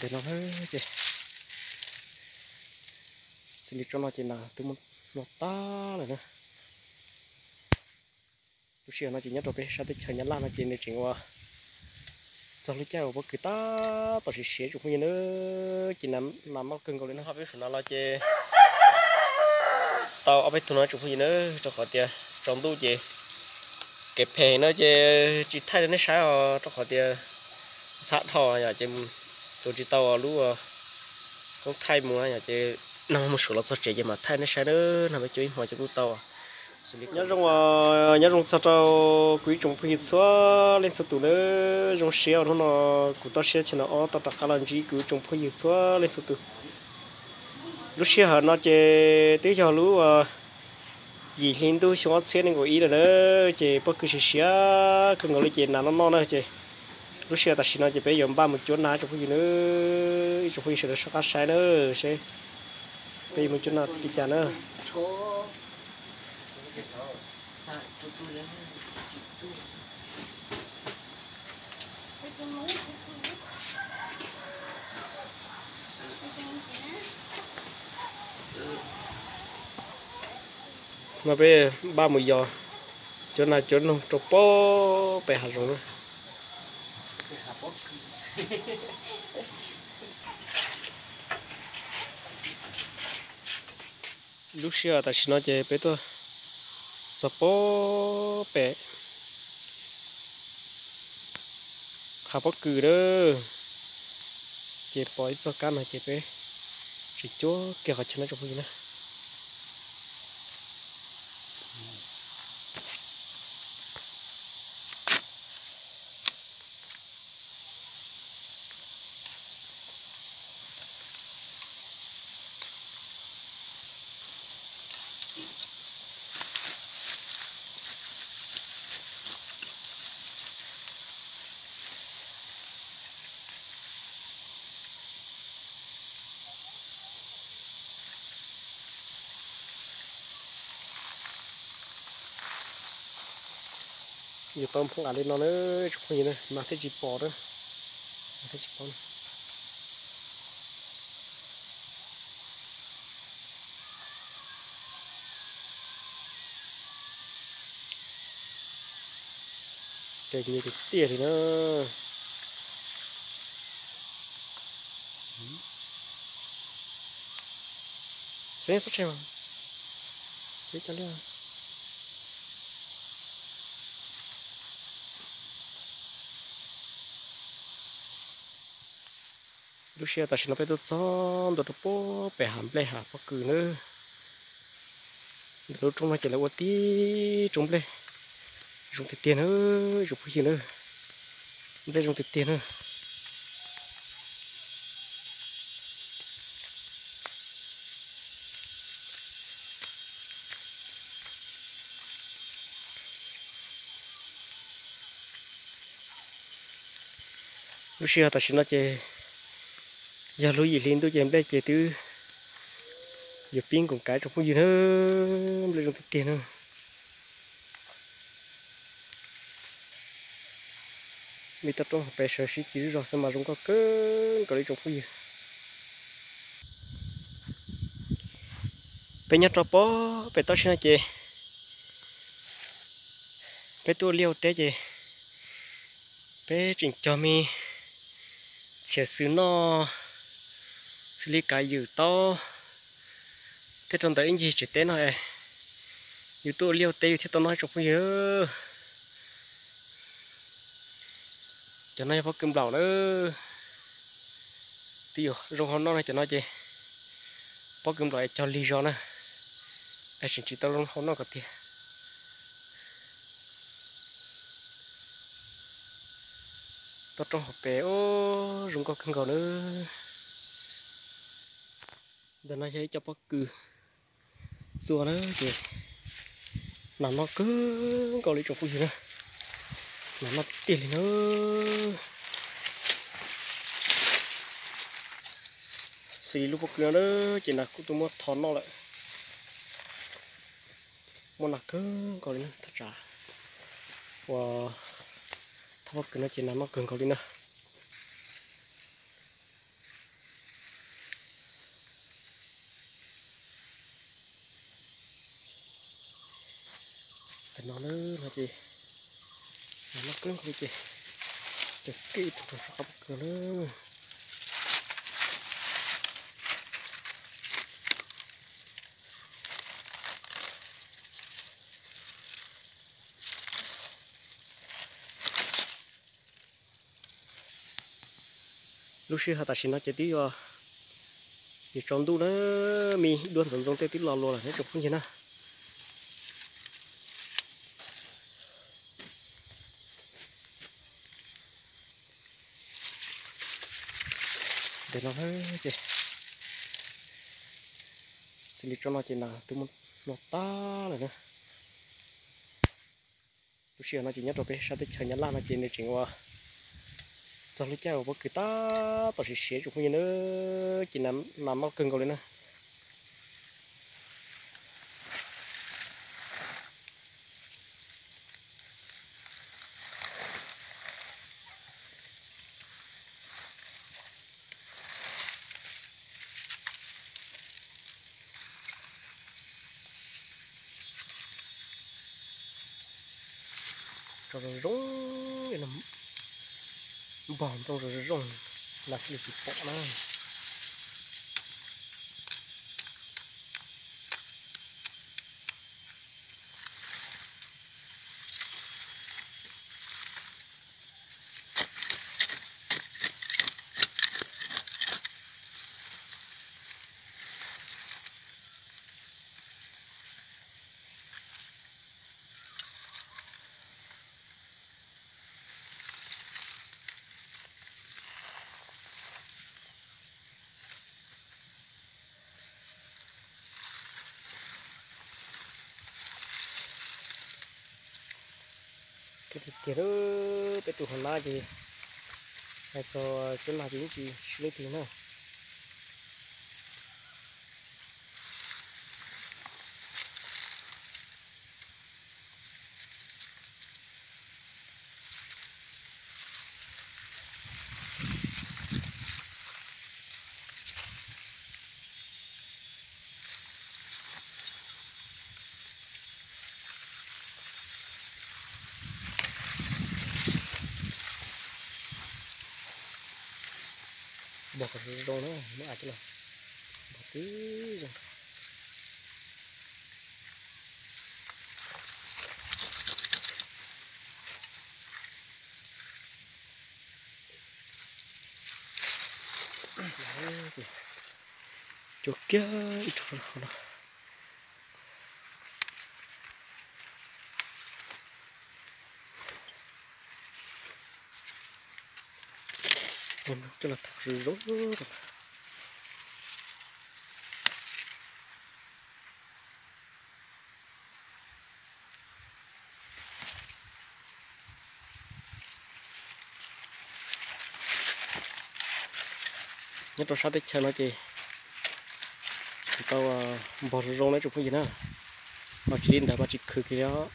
Ces no ces xws li tsob no ces nas twb muab noj tag lawm na. Lub sij hawm no ces nyob rau peb sab teb chaws Nyab Laj no ces nws tseem ua txog lub caij uas pob kws tab tom siav siav tsoom phooj ywg na, ces nas noj kawg nkaus li na. Ho peb sawv no los ces tau ob peb tug no tsoom phooj ywg na, rau qhov tias tsaus ntuj ces kev phem no ces tsis thaij rau nej saib os, rau qhov tias ntxhab dhau yom, ces tua tsis tau lub koob thaij mus yom, ces nag hmo mus suav los txog tsev ces mam thaij nej saib na, nag peb cuab ib hmo ces kuj tau. Nyob zoo, nyob zoo txog rau kuv ib tsoom phooj ywg txhua leej txhua tus na, zoo siab uas hnub no kuv toj siab chaw no ob tau rov qab los ntsib kuv ib tsoom phooj ywg txhua leej txhua tus. Lub sij hawm no ces twb yog lub yim hli ntuj xyoo ob txhiab nees nkaum ib lawm na, ces pob kws siav siav kawg nkaus li ces nas noj noj na ces lub sij hawm tam sim no ces peb yuav npaj mus cuab nas tsoom phooj ywg na, ib tsoom phooj ywg sawv daws soj qab saib na, seb peb yuav mus cuab nas li cas na. No peb npaj mus yos cuab nas cuab noog rau pob pem hav zoov na. Lub sij hawm tam sim no ces peb tuaj txog pob pem hav pob kws na, ces pom ib txoj kab no ces peb tseem cuab kiag qhov chaw no tsoom phooj ywg na. Yuav tau nphoo av li no na, tsoom phooj ywg na, mas thiaj tsis pom na, mas thiaj tsis pom. Ces nyias tiag tiag li na. Xeeb xub tsheb mas, xeeb cov liaj. Lub sij hawm tam sim no peb tuaj txog ntua rau pob pem hav nplej hav pob kws na. Ntawm lub roob no ces lawv ua tib roob nplej zoo tiag tiag na, tsoom phooj ywg na, nplej zoo tiag tiag na. Lub sij hawm tam sim no ces yog lub yim hli ntuj ces nplej ces twb yuav pib nkoos kav tsoom phooj ywg na, nplej zoo tiag tiag na. Li toj roob hauv pes sawv sib txiv zog xwb mas zoo nkauj kawg nkaus li tsoom phooj ywg. Peb nyob rau pob pem toj siab no ces peb tuaj liaj ua teb ces peb tseem cog me txhiav xwb noj, xws li kav ywm taub, thiab rau ntawm ib ncig tsev teb no es yus tuaj ua liaj ua teb yus thiaj tau noj tsoom phooj ywg. Cov no yog pob kws nplaum na, twb yuav zoo hauv noj no, cov no ces pob kws nplaum es cog lig zog na, es tseem tsis tau zoo hauv noj kom tiag. Toj roob hauv pes zoo nkauj kawg nkaus na. Ntawm no yog ib co pob kws txua na, ces nas noj kawg nkaus li tsoom phooj ywg na, nas noj tiag tiag li na. Xws li lub pob kws no na, ces nas kuj tuaj muab tho noj lawm. Muaj nas kawg nkaus li na, thaj tsam uas thaj pob kws no ces nas noj kawg nkaus li na. No na, no ces noj kawg nkaus li ces cov kiag ib tug rau sab qab pob kws na. Lub sij hawm tam sim no ces twb yuav tsaus ntuj na, me dua ntxoov ntxoo tej twb los luas lawm na tsoom phooj ywg na. Ntawm no ces xws li tsob no ces nas twb muab noj tag lawm na. Lub sij hawm no ces nyob rau peb sab teb chaws Nyab Laj no ces nws tseem ua txog lub caij uas pob kws tab tom siav siav tsoom phooj ywg na, ces nas noj kawg nkaus li na. Tso zoo zoo, npog nrooj zoo zoo, nas thiaj li tsis pom na. Tiag tiag, peb tus hauv nab ces hais txog cuab nag ces yeej tsis sib leej twg na. Npog zoo zoo na, muab ais coj los npog tib zoo. Cua kiag ib tug hauv no. Coj los thau zoo zoo. Nyob rau sab teb chaws no ces tau npog zoo zoo na tsoom phooj ywg na, ho tsis li ntawd mas tsis khwv kiag li os.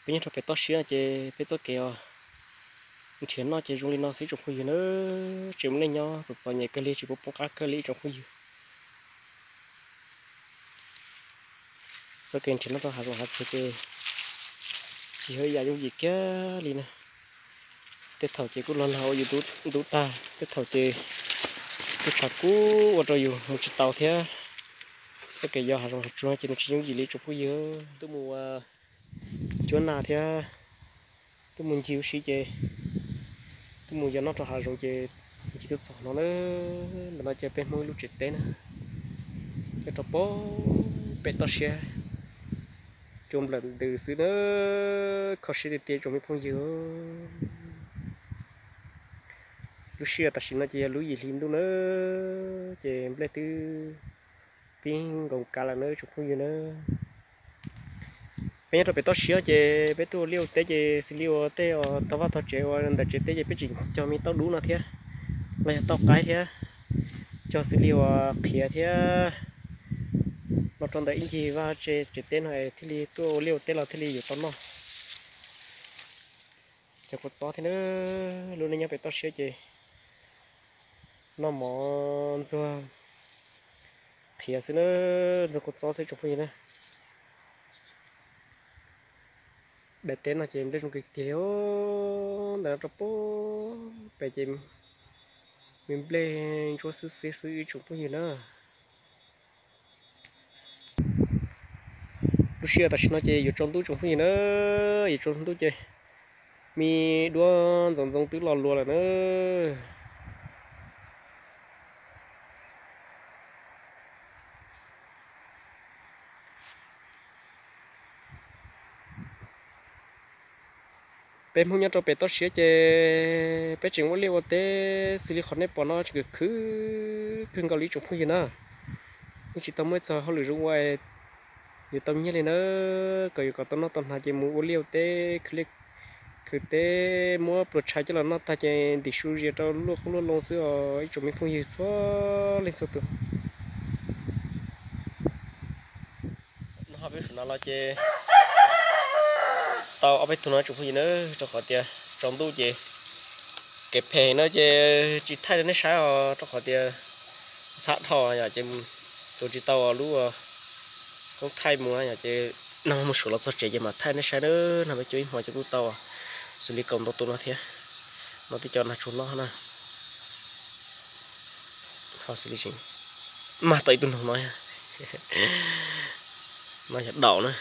Peb nyob rau pem toj siab ces peb txoj kev os nrhiav noj ces zoo li no xwb tsoom phooj ywg na. Tseem muaj neej nyob txom txom nyem kawg li, tsis pub poob qab kawg li tsoom phooj ywg. Txoj kev nrhiav noj rau hav zoov hav tsuag ces tsis yog ib yam yooj yim kiag li na. Tej thaum ces kuj los nag ua yus ntub tag, tej thaum ces kuj tshav kub ua rau yus mus tsis tau thiab. Txoj kev yos hav zoov hav tsuag ces nws tsis yooj yim li tsoom phooj ywg. Tuaj mus cuab nas thiab tuaj mus ncig ua si ces tuaj mus yos noj rau hav zoov ces ncig tuaj txog no na. Ntawm no ces peb Hmoob ib lub tsev teb na, nyob rau pem toj siab. Cua nplawm ntws xwb na, kho siab tiag tiag tsoom me phooj ywg. Lub sij hawm tam sim no ces yog lub yim hli ntuj na, ces nplej twb pib nkoos kav lawm na tsoom phooj ywg na. Peb nyob rau pem toj siab ces peb tuaj ua liaj ua teb ces xws li uas tej uas tog vaj tog tsev uas ntawm tsev teb ces peb tseem cog me tauj dub no thiab, los yog tauj qaib thiab, cog xws li uas qhiav thiab, los rau ntawm ib ncig vaj tse tsev teb no thiaj li tuaj ua liaj ua teb los thiaj li yuav tau noj. Cov kua txob thiab na, lub neej nyob pem toj siab ces noj mov ntxuag qhiav xwb na, ntxuag kua txob xwb tsoom phooj ywg na. Daim teb no ces nplej zoo kawg kiag li, ntawm no rau pem ces me nplej ntsuab xwb xiab xwb ib tsoom phooj ywg na. Lub sij hawm tam sim no ces yuav tsaus ntuj tsoom phooj ywg na, yuav tsaus ntuj ces me duab ntxoov ntxoo twb los luas lawm na. Peb Hmoob nyob rau pem toj siab ces peb tseem ua liaj ua teb xws li qhov nej pom no tseem khwv khwv nkaus li tsoom phooj ywg na. Yeej tsis tau muaj ib txog hauj lwm zoo ua yuav tau nyiaj li na, kom yuav kom tau noj tau hnav ces mus ua liaj ua teb khwv liaj khwv teb, muab pluas tshais coj los noj tag ces ntim su zias rau luaj qoob luaj loo xwb os ib tsoom me phooj ywg txhua leej txhua tus. Noj peb saum no los ces tau ob peb tug no tsoom phooj ywg na, rau qhov tias tsaus ntuj ces kev phem no ces tsis thaij rau nej saib os, rau qhov tias ntxhab dhau yom, ces mus tua tsis tau lub koob thaij mus yom, ces nag mus suav los txog tsev ces mam thaij nej saib na. Nag peb cuab ib hmo ces kuj tau xws li kaum ntau tus no thiab. No twb cov nag tsuag loj na. Ho xws li tseem mag tau ib tug noog no, no yog daum na.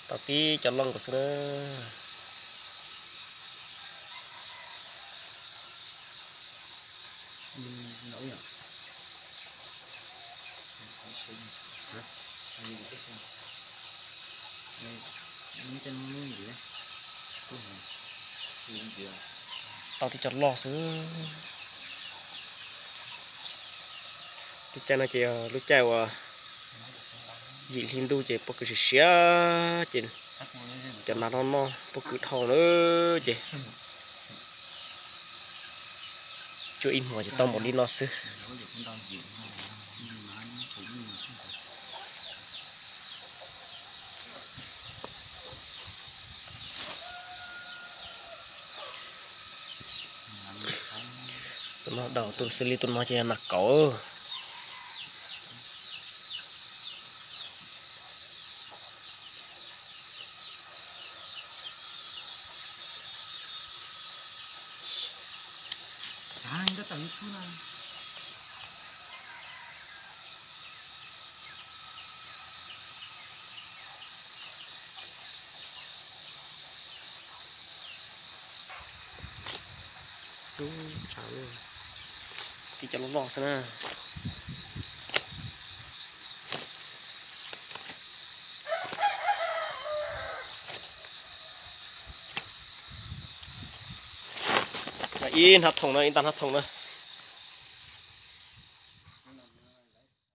Tau tib cov loj nkaus xwb na. Tau tib cov loj xwb. Lub caij no ces yog lub caij uas yim hli ntuj ces pob kws siav siav ces cov nas no noj pob kws dhau na ces cuab ib hmo ces tau npaum li no xwb. Tus no daum, tus xws li tus no ces yog nas kauv. Tib cov loj loj xwb na. Ib hnab thoom na, ib nta hnab thoom na.